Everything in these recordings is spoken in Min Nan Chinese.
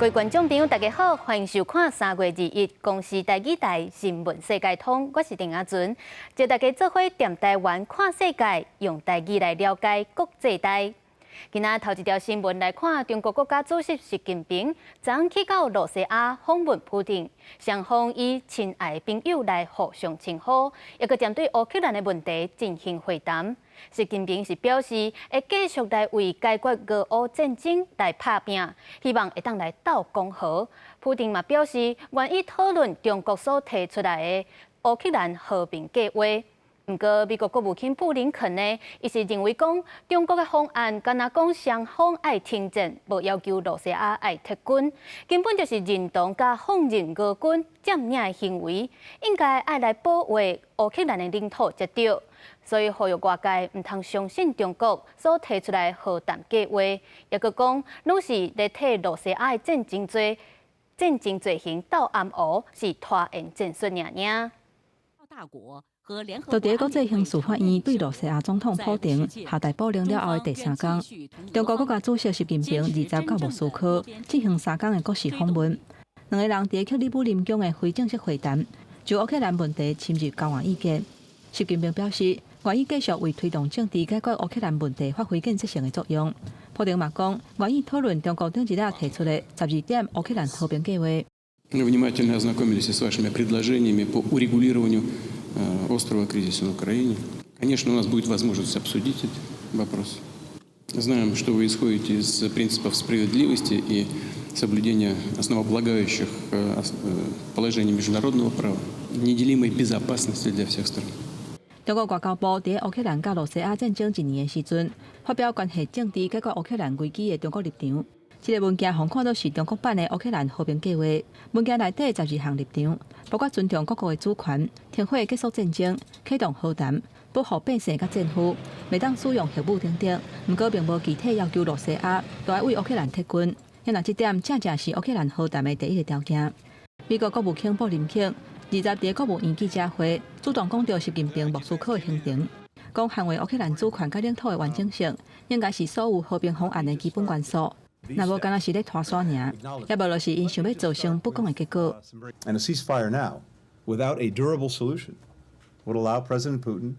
各位觀眾朋友，大家好，歡迎收看3月21公視台語台新聞世界通，我是鄭阿純，祝大家做伙踮台灣看世界，用台語來了解國際大。今仔頭一條新聞來看，中國國家主席習近平昨昏去到露西亞訪問普丁，雙方以親愛朋友來互相稱呼，抑閣針對烏克蘭的問題進行會談。習近平是表示會繼續來為解決俄烏戰爭來拍拚，希望會當來鬥講和。普丁嘛表示願意討論中國所提出來的烏克蘭和平計劃。毋過，美國國務卿布林肯呢，伊是認為講中國的方案，敢若講雙方愛停戰，無要求露西亞愛撤軍，根本就是認同佮放任俄軍佔領的行為，應該愛來保衛烏克蘭的領土才對。所以呼籲外界毋通相信中國所提出來的和談計劃，抑閣講攏是咧替露西亞的戰爭罪行鬥暗烏，是拖延戰術爾爾。就佇國際刑事法院對露西亞總統普丁下逮捕令了後的第三工，中國國家主席習近平20到莫斯科進行3工的國事訪問。兩个人佇克里姆林宮的非正式會談，就烏克蘭問題深入交換意見。習近平表示，願意繼續為推動政治解決烏克蘭問題發揮建設性的作用。普丁嘛講，願意討論中國頂一日提出的12點烏克蘭和平計劃。 Внимательно ознакомились с вашими предложениями по урегулированию острого кризиса на Украине. Конечно, у нас будет возможность обсудить этот вопрос. Знаем, что вы исходите из принципов справедливости и соблюдения основополагающих положений международного права, неделимой безопасности для всех стран. 中國外交部佇烏克蘭佮露西亞戰爭一年的時陣，發表關係政治解決烏克蘭危機的中國立場。這个文件予看做是中國版的烏克蘭和平計劃。文件內底12項立場，包括尊重各國的主權、停火結束戰爭、啟動和談、保護百姓佮戰俘，袂當使用核武等等。毋過並無具體要求露西亞著愛為烏克蘭撤軍。若這點正正是烏克蘭和談的第一个條件。美國國務卿布林肯20佇國務院記者會主動講著習近平莫斯科的行程，講捍衛烏克蘭主權佮領土的完整性，應該是所有和平方案的基本元素。若無，敢若是咧拖沙爾，抑無就是𪜶想欲造成不公的結果。 And a ceasefire now, without a durable solution, would allow President Putin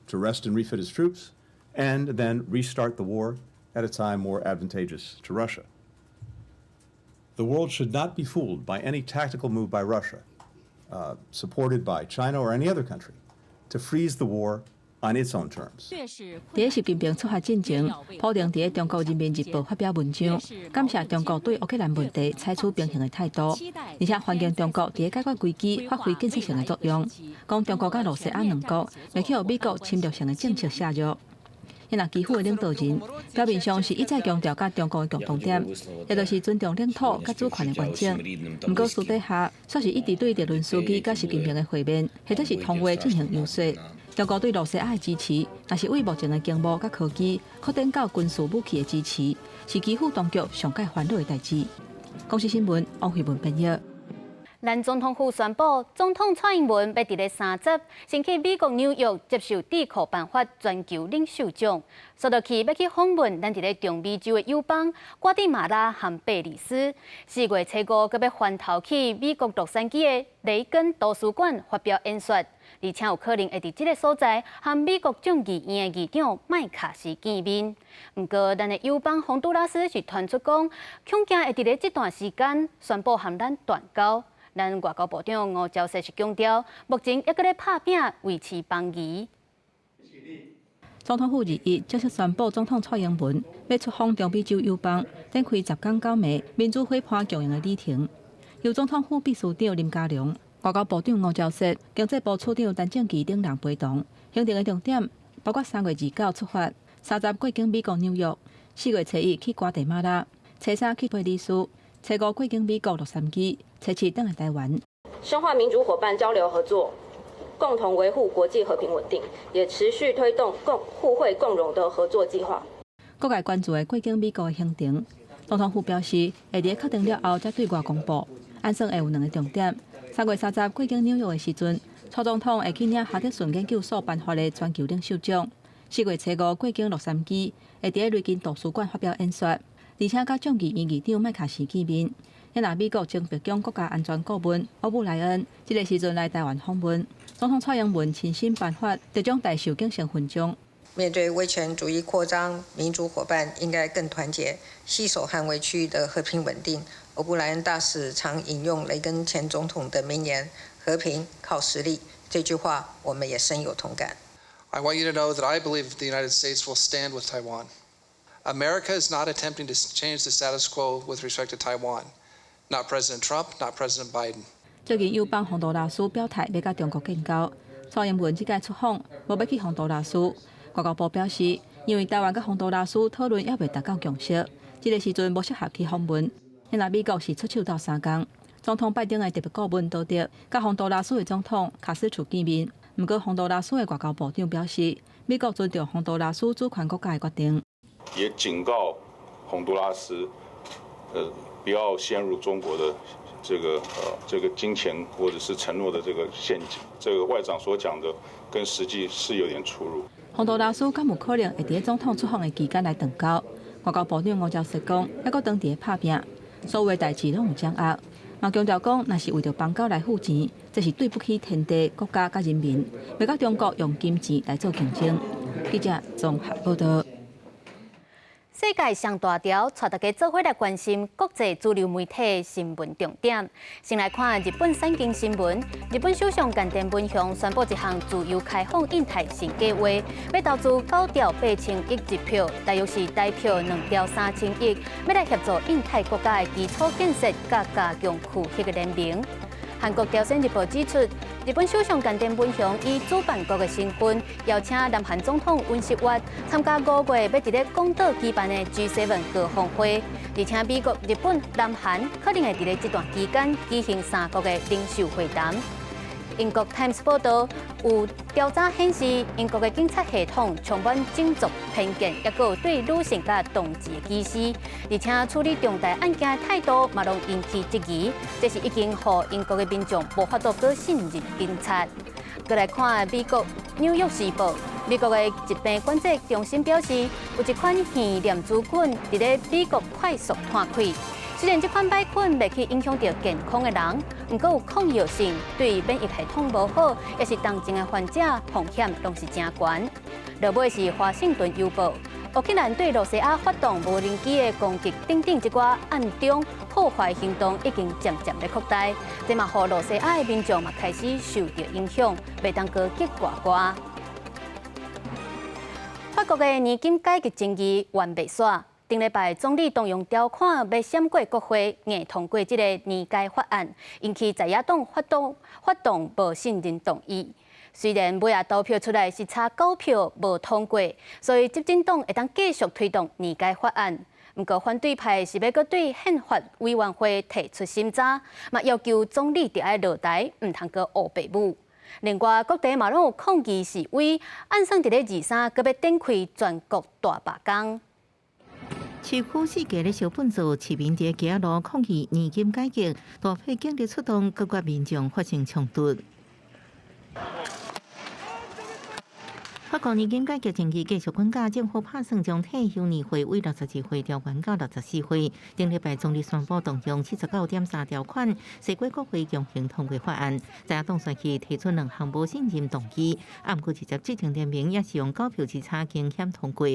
to rest and refit his troops and then restart the war at a time more advantageous to Russia. The world should not be fooled by any tactical move by Russia, supported by China or any other country, to freeze the war on its own terms. 佇習近平出發進前，普丁佇中國人民日報發表文章，感謝中國對烏克蘭問題採取平衡的態度，而且歡迎中國佇解決危機發揮建設性的作用。講中國佮露西亞兩國袂去予美國侵略性的政策削弱。若基輔的領導人表面上是一再強調佮中國的共同點，也就是尊重領土佮主權的完整。毋過私底下，卻是一直對澤倫斯基佮習近平的會面，或者是通話進行遊說。中國對露西亞的支持，若是為目前的經貿佮科技擴展到軍事武器的支持，是基輔當局上蓋煩惱的代誌。公視新聞王慧文編譯。咱總統府宣布，總統蔡英文欲佇咧30先去美國紐約接受智庫頒發全球領袖獎，紲落去欲去訪問咱佇咧中美洲的友邦瓜地馬拉和貝里斯。4月初5閣欲返頭去美國洛杉磯的雷根圖書館發表演說，而且有可能會佇這个所在和美國眾議院的議長麥卡錫見面。毋過，咱的友邦洪都拉斯是傳出講，恐驚會佇咧這段時間宣布和咱斷交。咱外交部長吳釗燮是強調，目前猶閣咧拍拚維持邦誼。總統府21正式宣布，總統蔡英文欲出訪中美洲友邦，展開10工9暝民主伙伴共贏的旅程。由總統府秘書長林佳龍、外交部長吳釗燮、經濟部次長陳正祺等人陪同。行程的重點包括3月29出發，30過境美國紐約，4月初1去瓜地馬拉，初三去貝里斯，初五過境美國洛杉磯，初七轉來台灣。深化民主夥伴交流合作，共同維護國際和平穩定，也持續推動共互惠共榮的合作計劃。各界關注的過境美國的行程，總統府表示，會佇確定了後才對外公布。按算會有兩个重點：3月30過境紐約的時陣，蔡總統會去領哈德遜研究所頒發的全球領袖獎；4月初5過境洛杉磯，會佇雷根圖書館發表演說，而且佮眾議院議長麥卡錫見面。若美國前白宮國家安全顧問歐布萊恩，這个時陣來台灣訪問，總統蔡英文親身頒發特種大綬景星勳章。面對威權主義擴張，民主夥伴應該更團結，攜手捍衛區域的和平穩定。歐布萊恩大使常引用雷根前總統的名言：“和平靠實力”，這句話我們也深有同感。 I want you to know that I believe the United States will stand with Taiwan. America is not attempting to change the status quo with respect to Taiwan. Not President Trump, not President Biden. 最近友邦洪都拉斯表態欲佮中國建交，蔡英文這擺出訪無欲去洪都拉斯。外交部表示，因為台灣佮洪都拉斯討論猶未達到共識，這个時陣無適合去訪問。若美國是出手鬥相共，總統拜登的特別顧問多德佮洪都拉斯的總統卡斯楚見面。毋過洪都拉斯的外交部長表示，美國尊重洪都拉斯主權國家的決定。也警告洪都拉斯，不要陷入中國的這個金錢或者是承諾的這個陷阱。這個外長所講的跟實際是有點出入。洪都拉斯敢有可能會佇總統出訪的期間來斷交？外交部長吳釗燮講，猶閣當佇咧拍拚，所有的代誌攏有掌握。嘛強調講，若是為著邦交來付錢，這是對不起天地、國家佮人民，袂佮中國用金錢來做競爭。記者綜合報道。世界上大條，帶大家做伙來關心國際主流媒體新聞重點。先來看日本產經新聞，日本首相岸田文雄宣布一項自由開放印太新計劃，欲投資9兆8千億日票，大約是台票2兆3千億，欲來協助印太國家的基礎建設，佮加強區域的聯盟。韓國朝鮮日報指出，日本首相岸田文雄以主辦國的身份，邀請南韓總統尹錫悅參加5月欲佇咧廣島舉辦的 G7 高峰會，而且美國、日本、南韓可能會佇咧這段期間舉行三國的領袖會談。英國 Times 報道，有調查顯示，英國的警察系統充滿種族偏見，抑閣有對女性佮同志的歧視，而且處理重大案件的態度嘛攏引起質疑。這是已經予英國的民眾無法度閣信任警察。閣來看美國紐約時報，美國的疾病管制中心表示，有一款耳念珠菌佇咧美國快速傳開。雖然這款歹菌袂去影響著健康的人，毋過有抗藥性，對免疫系統無好，抑是重症的患者風險攏是誠懸。落尾是華盛頓郵報，烏克蘭對羅西亞發動無人機的攻擊等等，這寡暗中破壞行動已經漸漸咧擴大，這嘛予羅西亞的民眾嘛開始受著影響，袂當閣激掛掛。法國的年金改革爭議完袂煞。頂禮拜總理動用條款欲閃過國會，硬通過這個年改法案，引起在野黨發動無信任動議。雖然尾仔投票出來是差九票無通過，所以執政黨會當繼續推動年改法案。毋過反對派是欲閣對憲法委員會提出審查，嘛要求總理著愛落台，毋通閣烏白舞。另外，各地嘛攏有抗議示威，按算佇咧23閣欲展開全國大罷工。市區四界咧燒糞掃，市民佇街仔路抗議年金改革，大批警力出動，閣佮民眾發生衝突。法國年金改革爭議繼續滾價，政府拍算將退休年歲為62歲調懸到64歲。頂禮拜總理宣布動用79.3條款，繞過國會強行通過法案。在野黨隨即提出兩項無信任動議，毋過直接執政聯盟也是用九票之差驚險通過。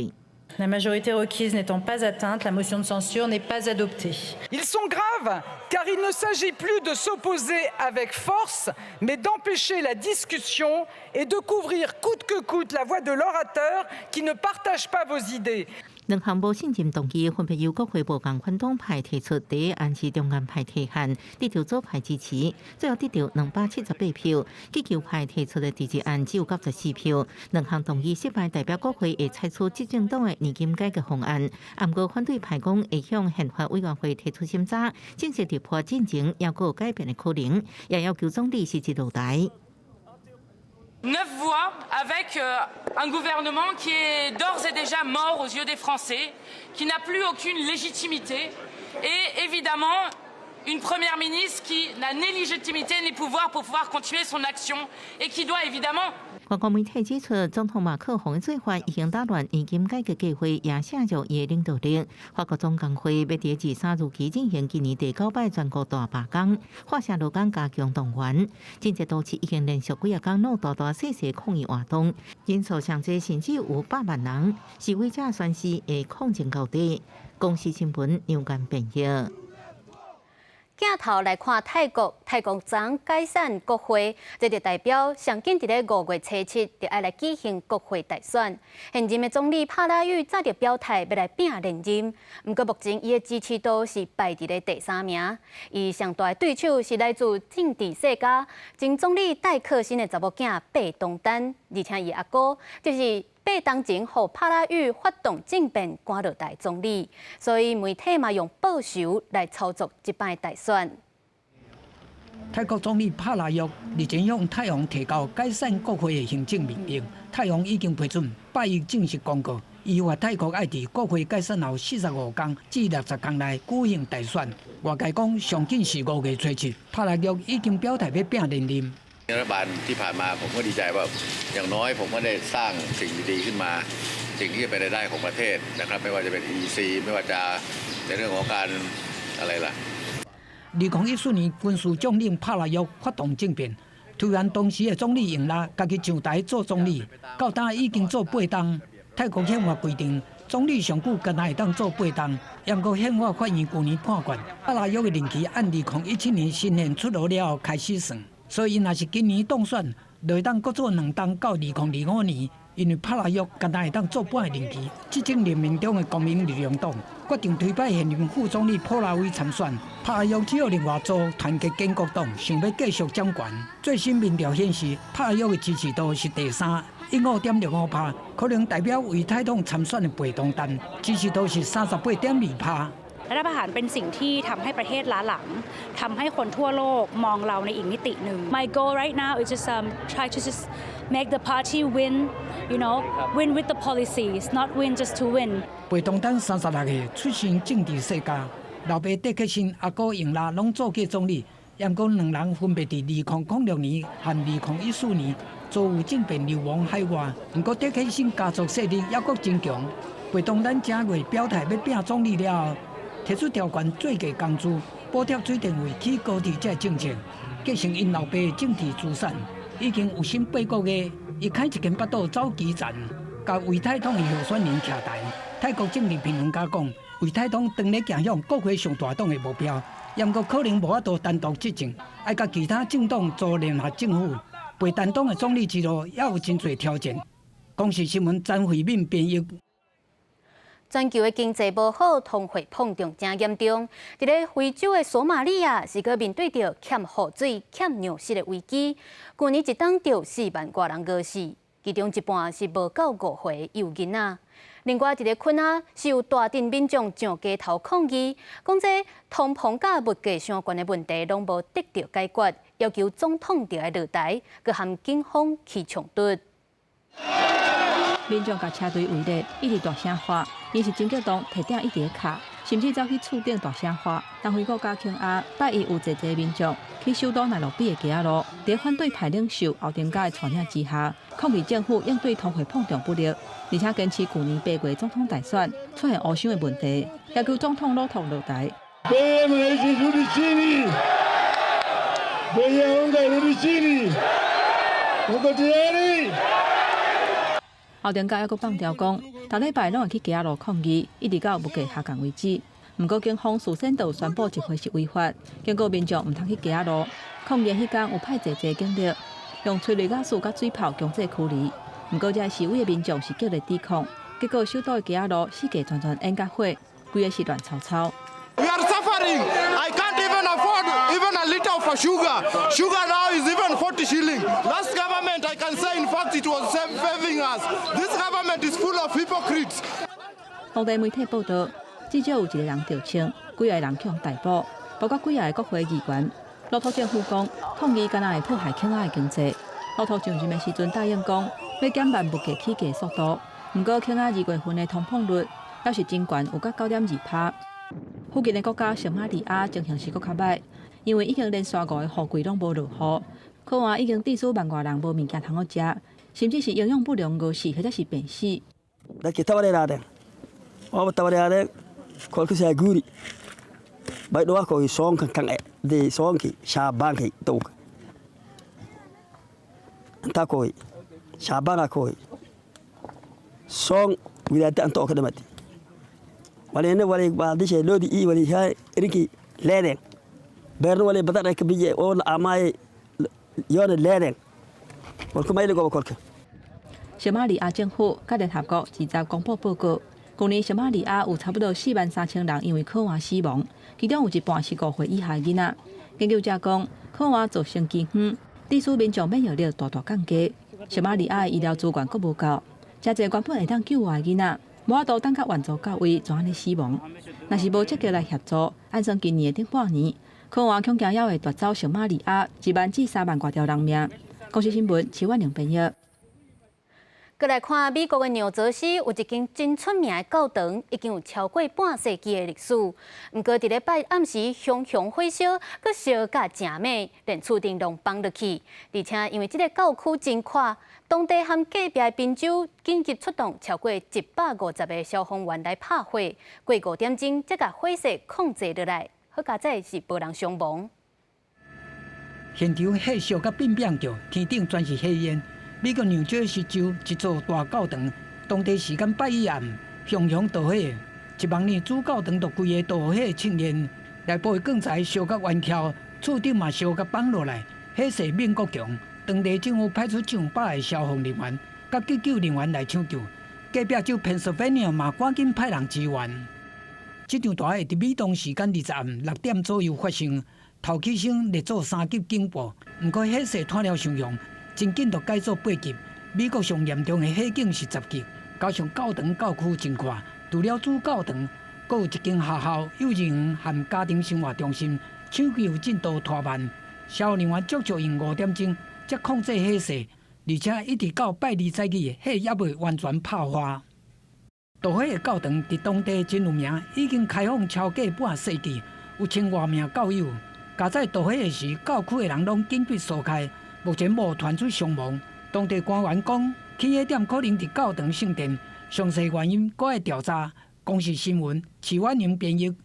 La majorité requise n'étant pas atteinte, la motion de censure n'est pas adoptée. Ils sont graves car il ne s'agit plus de s'opposer avec force, mais d'empêcher la discussion et de couvrir coûte que coûte la voix de l'orateur qui ne partage pas vos idées. 兩項無信任動議分別由國會無仝款黨派提出，第一案是中間派提案，得著左派支持，最後得著278票。激進派提出的第二案只有94票。兩項動議失敗，代表國會會採取執政黨的年金改革方案。毋過反對派講會向憲法委員會提出審查，正式立法進程猶閣有改變的可能，也要求總理辭職落台。 Neuf voix avec un gouvernement qui est d'ores et déjà mort aux yeux des Français, qui n'a plus aucune légitimité. Et évidemment, Une première ministre qui n'a ni légitimité ni pouvoir pour pouvoir continuer son action et qui doit évidemment 法國媒體指出，總統馬克宏的做法已經打亂年金改革計劃，也削弱伊的領導力。法國總工會欲佇23如期進行今年第九擺全國大罷工，華盛頓港加強動員，真濟都市已經連續幾仔工攏大大細細抗議活動，人數上濟甚至有100萬人，示威者宣誓會抗爭到底。公視新聞楊間編譯。鏡頭來看泰國，泰國昨解散國會，這就代表上緊佇咧5月初7就愛來舉行國會大選。現任的總理帕拉育早就表態欲來拚連任，毋過目前伊的支持度是排佇咧第三名。伊上大的對手是來自政治世家前總理戴克辛的查某囝貝東丹，而且伊阿哥就是八當前予帕拉育發動政變趕落台總理，所以媒體嘛用報仇來操作這擺大選。泰國總理帕拉育日前向泰王提交解散國會的行政命令，泰王已經批准，拜一正式公告，依法泰國愛佇國會解散後45天至60天內舉行大選。外界講上緊是5月初7，帕拉育已經表態欲拚連任。 รัฐบาลที่ผ่านมาผมก็ดีใจว่าอย่างน้อยผมก็ได้สร้างสิ่งดีๆขึ้นมาสิ่งที่เป็นรายได้ของประเทศนะครับไม่ว่าจะเป็น EEC ไม่ว่าจะในเรื่องของการอะไรล่ะ 2014年軍事將領帕拉育發動政變，推翻當時的總理英拉，家己上台做總理，到今已經做八冬。泰國憲法規定，總理上久干焦會當做八冬，毋過憲法法院舊年判決，帕拉育的任期按2017年新憲出爐了後開始算，所以伊若是今年當選，就會當閣做2冬到2025年。因為帕拉育干焦會當做半個任期，執政聯盟中的國民力量黨決定推派現任副總理普拉威參選，帕拉育只有另外組團結建國黨，想欲繼續掌權。最新民調顯示，帕拉育的支持度是第三，15.65%，可能代表為泰黨參選的貝東丹支持度是38.2%。 รัฐประหารเป็นสิ่งที่ทำให้ประเทศล้าหลังทำให้คนทั่วโลกมองเราในอีกมิติหนึ่ง My goal right now is just try to just make the party win, win with the policies, not win just to win. 貝東丹36歲，出身政治世家，老爸戴克辛、阿哥英拉攏做過總理，毋過兩人分別佇2006年和2014年遭遇政變流亡海外。毋過戴克辛家族勢力猶閣真強，貝東丹正月表態欲拚總理了後，提出調懸最低工資、補貼水電費起高鐵這政策，繼承𪜶老爸的政治資產，已經有心八個月，伊開一間腹肚走基層，共為泰黨的候選人徛台。泰國政治評論家講，為泰黨當咧行向國會上大黨的目標，毋過可能無法度單獨執政，愛佮其他政黨組聯合政府。貝丹黨的總理之路也有真濟挑戰。公視新聞詹慧敏編譯。全球的經濟無好，通貨膨脹誠嚴重。佇咧非洲的索馬里亞，是閣面對著欠雨水、欠糧食的危機。舊年一冬就4萬外人餓死，其中一半是無夠5歲幼囡仔。另外，佇咧肯亞是有大鎮民眾上街頭抗議，講這通膨佮物價傷懸的問題攏無得到解決，要求總統著愛落台，閣和警方起衝突。民眾共車隊圍咧，一直大聲喊，𪜶是真激動，提鼎一直敲，甚至走去厝頂大聲喊。東非國家肯亞拜一有濟濟民眾去首都奈洛比的街仔路，佇反對派領袖奧丁加的帶領之下，抗議政府應對通貨膨脹不力，而且堅持舊年8月總統大選出現烏箱的問題，要求總統魯托落台。 Bei ya unga irudi chini. Uko tayari? 奧丁加猶閣放調講，逐禮拜攏會去街仔路抗議，一直到物價下降為止。毋過警方事先就宣布集會是違法，警告民眾毋通去街仔路。抗議彼工有派濟濟警力，用催淚瓦斯佮水炮強制驅離。毋過這示威的民眾是激烈抵抗，結果首都的街仔路四界全全煙佮火，規个是亂糟糟。 We are suffering. I can't even afford even a liter of sugar. Sugar now is even 40 shilling. Last government, I can say, in fact, it was favoring us. This government is full of hypocrites. 當地媒體報道，至少有一個人著槍，幾个人予人逮捕，包括幾个國會議員。魯托政府講，抗議敢若會破壞肯亞的經濟。魯托上任的時陣答應講，欲減慢物價起價速度。毋過肯亞2月份的通膨率猶是真懸，有甲9.2%。附近的國家索馬利亞情形是閣較䆀，因為已經連續五个雨季攏無落雨，渴旱已經致使萬外人無物件通好食，甚至是營養不良餓死或者是病死。 Dadkii tabar yaraadeen waaba tabar yaraadeen kolkasaa guuri baydhawakoogi soonkan kan dee soonkii shaabaankay dowka intaa kooy shaabaanaa kooy soon widaada anta oo ka dhamatay walina wali baadishe loodi ii wali irinkii leedeen beerna wali badan ay ka biye oo la amaaye yoona leedeen kolka mayli goba kolka. 索馬利亞政府佮聯合國20公布報告，舊年索馬利亞有差不多43,000人因為渴旱死亡，其中有一半是5歲以下囡仔。研究者講，渴旱造成饑荒，致使民眾免疫力大大降低。索馬利亞的醫療資源閣無夠，誠濟原本會當救活的囡仔，無法度等到援助到位，就按呢死亡。若是無積極來協助，按算今年的頂半年，渴旱恐驚猶會奪走索馬利亞1萬至3萬外條人命。公視新聞，徐婉玲編譯。閣來看美國的紐澤西有一間真出名的教堂，已經有超過半世紀的歷史。毋過佇禮拜暗時熊熊火燒，閣燒甲誠猛，連厝頂攏崩落去。而且因為這个教區真闊，當地和隔壁的賓州緊急出動超過150個消防員來拍火，過5點鐘才共火勢控制落來。好佳哉是無人傷亡。現場火燒甲變變叫，天頂全是火焰。美國紐澤西州一座大教堂，當地時間拜一暗，熊熊大火，一望呢主教堂就規个大火衝煙，內部的鋼材燒甲彎翹，厝頂嘛燒甲崩落來，火勢猛閣強。當地政府派出上百个消防人員、佮急救人員來搶救，隔壁州賓夕法尼亞嘛趕緊派人支援。這場大火佇美東時間20暗6點左右發生，頭起先列做3級警報，毋過火勢湠了傷熊。真緊就改做8級，美國上嚴重的火警是10級，加上教堂教區真闊，除了主教堂，閣有一間學校、幼兒園和家庭生活中心，搶救進度拖慢。消防人員足足用5點鐘才控制火勢，而且一直到拜二早起，火猶未完全拍化。大火的教堂佇當地真有名，已經開放超過半世紀，有千外名教友。佳哉大火的時，教區的人攏緊急疏開。目前無傳出傷亡。當地官員講，起火點可能佇教堂聖殿，詳細原因閣愛調查。公視新聞，徐婉寧編譯。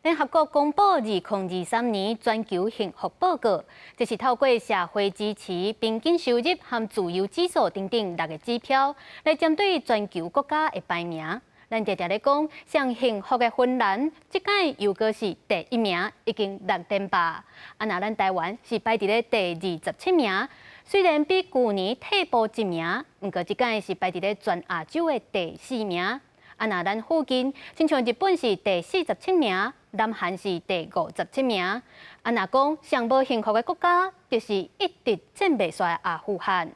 聯合國公布2023年全球幸福報告，這是透過社會支持、平均收入和自由指數等等六个指標，來針對全球國家的排名。咱定定咧講，上幸福的芬蘭，這擺又閣是第一名，已經六連霸。啊，若咱台灣是排佇咧第27名，雖然比舊年退步一名，毋過這擺是排佇咧全亞洲的第四名。啊，若咱附近，親像日本是第47名，南韓是第57名。啊，若講上無幸福的國家，就是一直戰袂煞的阿富汗。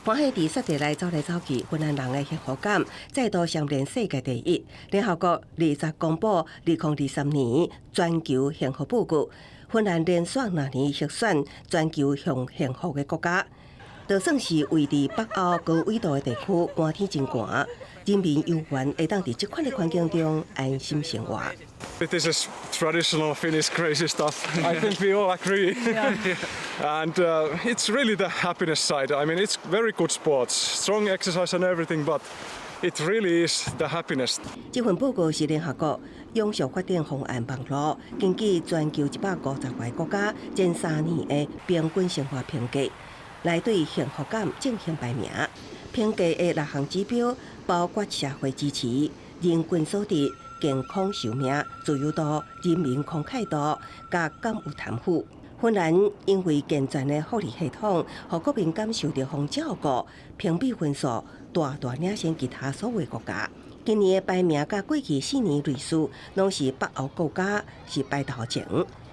歡喜佇雪地內走來走去，芬蘭人的幸福感再度蟬聯世界第一。聯合國20公布2023年全球幸福報告，芬蘭連續2年獲選全球上幸福的國家。就算是位佇北歐高緯度的地區，寒天真寒，人民猶原會當佇這款的環境中安心生活。 This is traditional Finnish crazy stuff. I think we all agree. And it's really the happiness side. I mean, it's very good sports, strong exercise and everything, but it really is the happiness. 這份報告是聯合國永續發展方案網路根據全球150個國家前3年的平均生活評價，來對幸福感進行排名。評價的六項指標包括社會支持、人均所得、健康壽命、自由度、人民慷慨度，佮敢有貪腐。芬蘭因為健全的福利系統，予國民感受著予照顧，評比分數大大領先其他所有國家。今年的排名佮過去4年類似，攏是北歐國家是排頭前，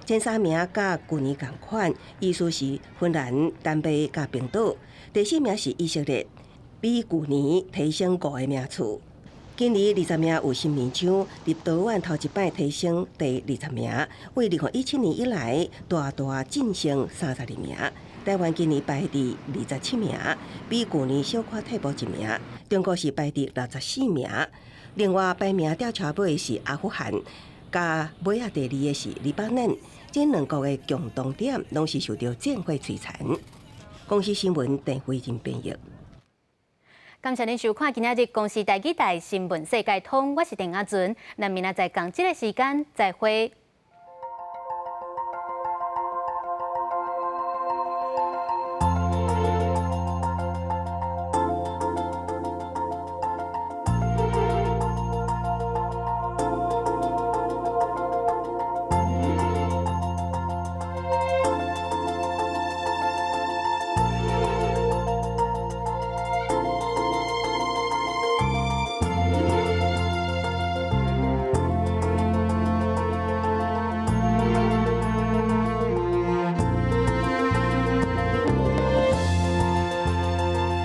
前三名佮舊年仝款，意思是芬蘭、丹麥佮冰島。第四名是以色列，比舊年提升五個名次。今年20名有新民獎，立陶宛頭一擺提升第20名，為2017年以來大大晉升32名。台灣今年排佇27名，比舊年小可退步一名。中國是排佇64名。另外排名吊車尾是阿富汗，佮尾仔第二个是黎巴嫩，這兩國的共同點攏是受著戰火摧殘。公視新聞鄧慧仁編譯。感謝您收看今仔日公視台語台新聞世界通，我是鄧阿純，咱明仔載仝這个時間再會。